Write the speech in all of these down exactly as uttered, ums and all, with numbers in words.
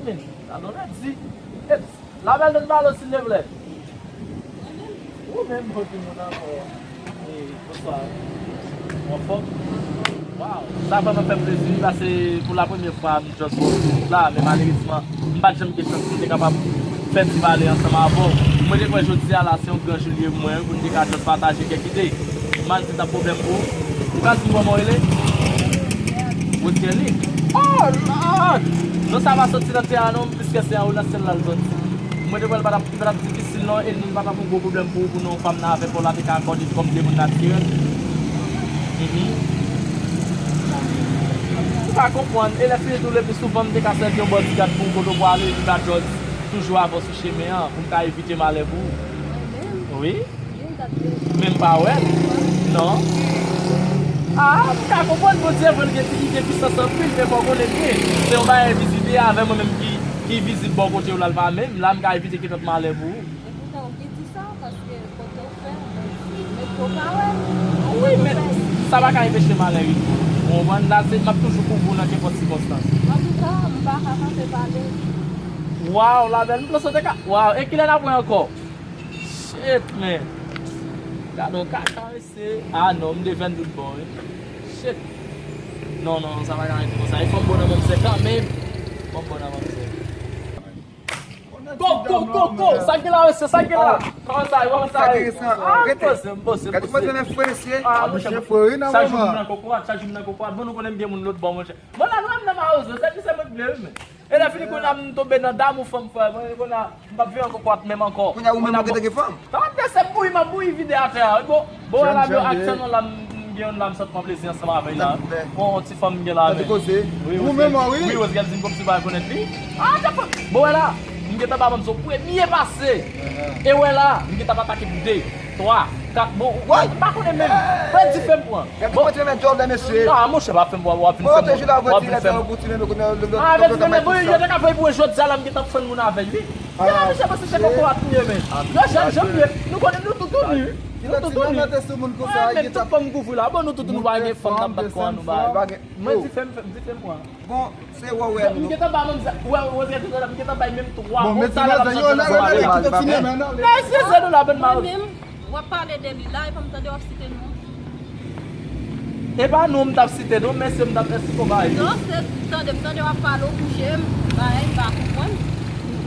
Talon rèd di. Eps, Labèl, donn balo silvouplè. Ou menm, bon, timoun ankò. E, bonswa. Ou anfòm? Waw, sa vrèman fè m plezi, paske pou la premyè fwa m just wè w la, men malerezman, m pa t janm gen chans pou m te kapab fè ti pale ansanm avè w. Mwen te kwè jodi a la, se yon gran jou li ye pou mwen, pou n te ka just pataje kèk ide. Manti t ap pwoblèm pou ou. Ou ka di m kòman w rele? Roselly. Oh, Lord! Non sa pa soti nan tè a non, piske se an ou nan syèl la l soti. Mwen te kwè l pa t ap, li pa t ap difisil non, e li pa t ap yon gwo pwoblèm pou ou, pou non fanm nan avèk ou la te ka akòde kòm de moun natirèl. Mhm. Ou pa konprann, e lè fini tou, le pli souvan m te ka sèvi yon bodyguard pou ou kote w prale, epi pa just toujou avè w sou chemen an, pou m ka evite malè pou ou. Wi. Men m pa wè l. Non. Ah, m ka konprann Bondye vre, l gen, li gen pisans anpil, men fò w konnen byen. Se yon bagay envizib, e avè mwen menm ki, ki vizib bò kote w la, l pa menm. La, m ka evite gen lòt malè pou ou. Epoutan, ou ki di sa, paske kote w fè, men, men fò w pa wè l. Wi, men sa pa ka anpeche malè rive. Ou konprann? La, se, m ap toujou kouvri w nan kenpòt sikonstans. Antouka, m pa ka kanpe pale. Waw, Labèl, m panse w te ka, waw, e kilè n ap wè ankò? Shit, man. Gade yon kaka, mesye. Ah, non, m devèn tout bon, wi. Shit. Non, non, non, sa pa ka rete konsa. E fò m bon nan manmzè kanmenm. Fò m bon nan manmzè. Go, go, go, go! Sa k gen la, mesye? Sa k gen la? Kòman sa ye? Kòman sa ye? Ah, m poze, m poze, m poze. Ah, monchè, chak jou m nan kokorat, chak jou m nan kokorat. Bon, nou konnen m gen moun lòt bò, monchè. Bon, la, nou menm nan mawozo, se ki se mwen k vle, wi, men. E lè fini kounye a m tonbe nan damou fanm, frè. Mwen kounye a m p ap viv ankò kot menm ankò. Kounye a ou menm ou gentan gen fanm? Tande se bouyi m ap bouyi vide atè a. Bon, bon, la, yo aksyon non la, m gen youn la, m sot pran plezi ansanm avè l la. Bon, ti fanm m gen la, men. Ou menm, wi. Wi, Rose Gèl di m kòmsi m pa rekonèt li. Ah, tchè, bon, wè la, m gentan ba manzè premye pase. E wè la, m gentan atake pou de, twa, kat, bon, m pa konnen menm. Fredi fè m pran. Gade kòman ti renmen djòl la, mesye. Ah, monchè, pa fè m pran, w ap vin fè m, w ap vin fè m. Ah, men, men, bon, yo te ka fè pou jodi a la, m gentan fann moun avè l, wi. Yo la deja panse se kokorat nou ye, men. Yo jèn, jèn, men. Nou konnen nou tout tou ni. Nou tout tou ni. Ah, men tout fanm kouvri la. Bon, nou tout nou pa gen fanm n ap bat kò an nou ba. Mwen di fè m, di fè m pran. Bon, se wè, wè, m gentan ba manzè, wè, wè, m gentan bay menm twa. Bon, men ti madanm yo, lè, lè, lè, kite ti nènè nan, lè. Mesye, se nou la, bon, mwen menm, w ap pale de li la, e pa m tande w ap site non. E pa non m t ap site non, mesye, m t ap esplike w bagay. Non, se tande m tande w ap pale, w kouche, m, bagay, m pa konprann.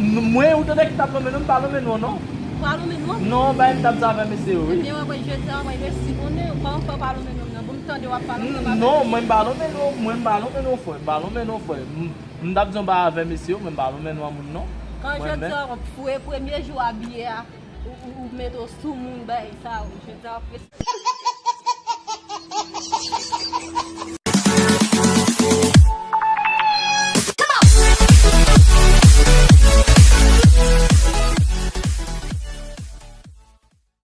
Mwen, ou tande ki t ap lonmen non, m pa lonmen non, non. Ou pa lonmen non? Non, bagay, m t ap di avè mesye yo, wi. Ebyen, wè, wè, jodi a, wè, mèsi, konnen, kòman fè w pa lonmen non, non? Bon, m tande w ap pale, m pa pale. Non, mwen m pa lonmen non, mwen m pa lonmen non, frè, m pa lonmen non, frè. M, m t ap di yon bagay avè mesye yo, mwen m pa lonmen non a moun, non. Kan jodi a, w ap foure premye jou abiye a. Ou, ou, ou mete w sou moun, bay sa, ou, jodi a w ap resi.